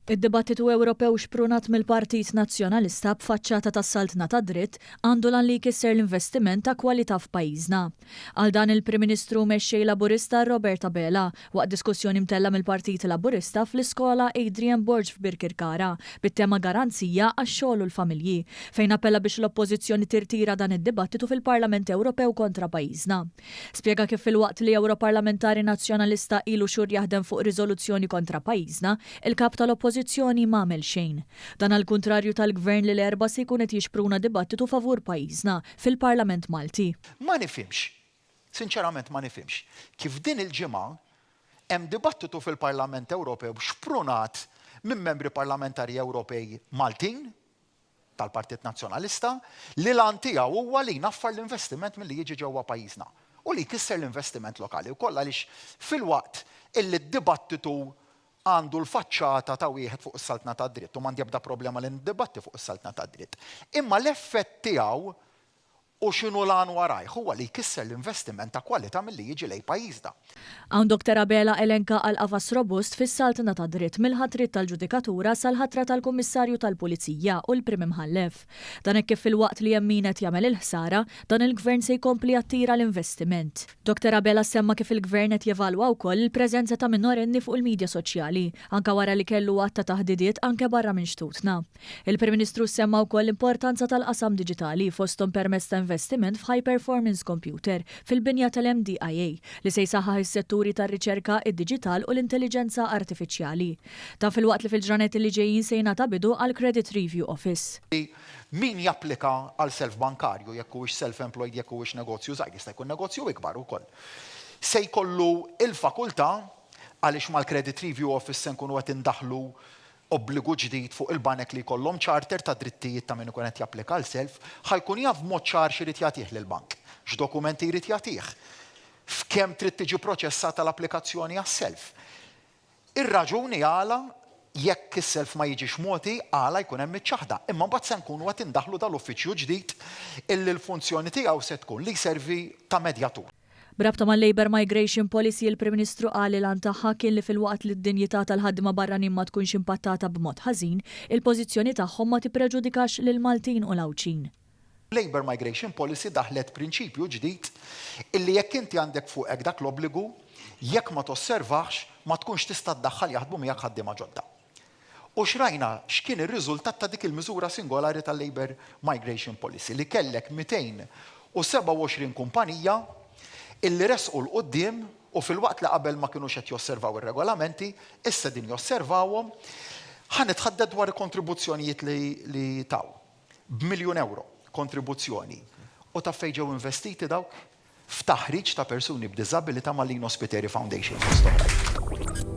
Id-dibattitu Ewropew xprunat mill-Partit Nazzjonalista b'faċċata tas-saltna tad-dritt għandu l-għan li jkisser l-investiment ta' kwalità f'pajjiżna. Qal dan il-Prim Ministru u Mexxej Laburista Robert Abela waqt diskussjoni mtellgħa mill-Partit Laburista fl-iskola Adrian Borg f'Birkirkara bit-tema Garanzija għax-xogħol u l-familji fejn appella biex l-Oppożizzjoni tirtira dan id-dibattitu fil-Parlament Ewropew kontra pajjiżna. Spjega kif filwaqt li Ewroparlamentari Nazzjonalista ilu xhur jaħdem fuq riżoluzzjoni kontra pajjiżna, il-Kap tal-Oppożizzjoni m'għamel xejn. Dan għall-kuntrarju tal-Gvern li l-Erbgħa se jkun qed jixpruna dibattitu favur pajjiżna fil-Parlament Malti. Ma nifhimx, sinċerament ma nifhimx, kif din il-ġimgħa hemm dibattitu fil-Parlament Ewropew xprunat minn membri parlamentari Ewropej Maltin, tal-Partit Nazzjonalista li l-għan tiegħu huwa li jnaffar l-investiment milli jiġi ġewwa pajjiżna u li jkisser l-investiment lokali wkoll għaliex filwaqt illi d-dibattitu għandu l-faċċata ta' wieħed fuq is-saltna tad-dritt u m'għandi ebda problema li niddibatti fuq is-saltna tad-dritt imma l-effett tiegħu U x'inhu l-għan warajh? Huwa li jkisser l-investiment ta' kwalità milli jiġi lejn pajjiżna. Hawn Dr Abela elenka għal qafas robust fis-saltna tad-dritt mill-ħatriet tal-ġudikatura sal-ħatra tal-Kummissarju tal-Pulizija u l-Prim Imħallef. Dan hekk kif filwaqt li hemm min qed jagħmel il-ħsara, dan il-Gvern se jkompli jattira l-investiment. Dr Abela semma kif il-Gvern qed jevalwa wkoll il-preżenza ta' minorenni fuq il-midja soċjali, anke wara li kellu għadd ta' taħdidiet anke barra minn xtutna. Il-Prim Ministru semma wkoll l-importanza tal-qasam diġitali, fosthom permezz ta' investiment f'high performance computer fil-binja tal-MDIA, li se jsaħħaħ is-setturi tar-riċerka, id-diġital u l-intelliġenza artifiċjali. Dan filwaqt li fil-ġranet li ġejjin se jingħata bidu għall-Credit Review Office. Min japplika għal self bankarju, jekk huwiex self-employed, jekk huwiex negozju żgħir, jista' jkun negozju ikbar ukoll, se jkollu l-fakultà, għaliex mal-Credit Review Office se nkunu qed indaħħlu obbligu ġdid fuq il-banek li jkollhom charter ta' drittijiet ta' min ikun qed japplika għal self, ħa jkun jaf b'mod ċar x'irid jagħtih lill-bank, x'dokumenti jrid jagħtih, f'kemm trid tiġi proċessata l-applikazzjoni għas-self. Ir-raġuni għala jekk is-self ma jiġix mogħti għala jkun hemm iċ-ċaħda. Imma mbagħad se nkunu qed indaħħlu dal-uffiċċju ġdid illi l-funzjoni tiegħu se tkun li jservi ta' medjatur. B'rabta mal-Labour Migration Policy il-Prim Ministru qal li l-għan tagħha kien li filwaqt li d-dinjità tal-ħaddiema barranin ma tkunx impattata b'mod ħażin, il-pożizzjoni tagħhom ma tippreġudikax lill-Maltin u l-Għawdxin. Labour Migration Policy daħlet prinċipju ġdid illi jekk inti għandek fuqek dak l-obbligu, jekk ma tosservahx, ma tkunx tista' ddaħħal jaħdmu miegħek ħaddiema ġodda. U x'rajna x'kien ir-riżultat ta' dik il-miżura singolari tal-Labour Migration Policy li kellek 227 kumpanija illi resqu 'l quddiem u filwaqt li qabel ma kinux qed josservaw ir-regolamenti, issa qegħdin josservawhom. Ħa nitħaddet dwar il-kontribuzzjonijiet li li taw. B'miljun ewro kontribuzzjoni. U taf fejn ġew investiti dawk? F'taħriġ ta' persuni b'diżabilità mal-Lino Spiteri Foundation fost oħrajn.